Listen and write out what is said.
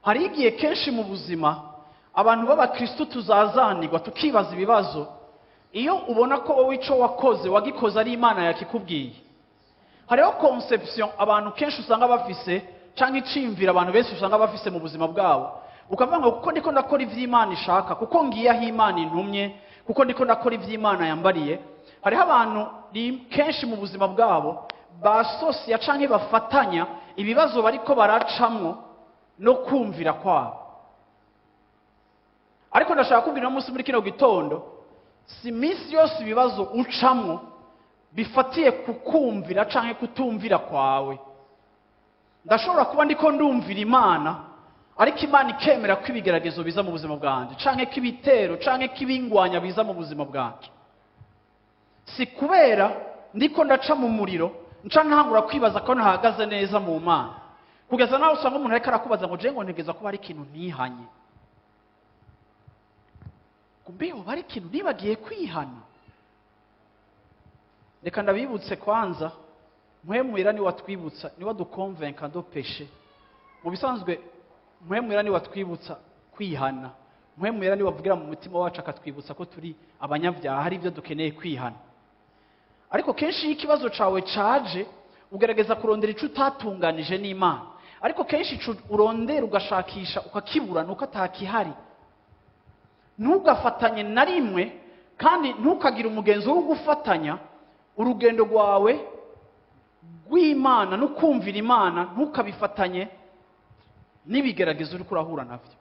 Hari igihe kenshi mu buzima abantu b'abakristo tuzazanirwa, tukibaza ibibazo. Iyo ubona ko wowe ico wakoze wagikoze ari Imana yakikubwiye, hariho conception abantu kenshi usanga bafise, canke iciyumviro abantu benshi usanga bafise mu buzima bwabo, ukavuga ngo kuko ndiko ndakora ivy'Imana ishaka, kuko ngiye aho Imana intumye, kuko ndiko ndakora ivy'Imana yambariye. Hariho abantu kenshi mu buzima bwabo basosiya canke bafatanya ibibazo bariko baracamwo no kumvira kwabo. Ariko ndashaka kubwira uno munsi muri kino gitondo, si iminsi yose ibibazo ucamwo bifatiye ku kumvira canke kutumvira kwawe. Ndashobora kuba ndiko ndumvira Imana, ariko Imana ikemera ko ibigeragezo biza mu buzima bwanje, canke ko ibitero canke ko ibingwanya biza mu buzima bwanje. Si kubera ndiko ndaca mu muriro nca ntangura kwibaza ko ntahagaze neza mu Mana, kugeza naho usanga umuntu ariko arakubaza ngo je ngo ntegeza kuba ari ikintu ntihanye, kumbe yoba ari ikintu nibagiye kwihana. Reka ndabibutse kwanza, Mpwemu Yera niwe atwibutsa, niwe aduconvainca de péché. Mu bisanzwe Mpwemu Yera niwe atwibutsa kwihana. Mpwemu Yera niwe avugira mu mutima wacu akatwibutsa ko turi abanyabyaha, hari ibyo dukeneye kwihana. Ariko kenshi iyo ikibazo cawe caje, ugerageza kurondera ico utatunganije n'Imana, ariko kenshi ico urondera ugashakisha ukakibura nuko atakihari. Ntugafatanye na rimwe, kandi ntukagire umugenzo wo gufatanya urugendo rwawe rw'Imana no kumvira Imana, ntukabifatanye n'ibigeragezo uriko urahura navyo.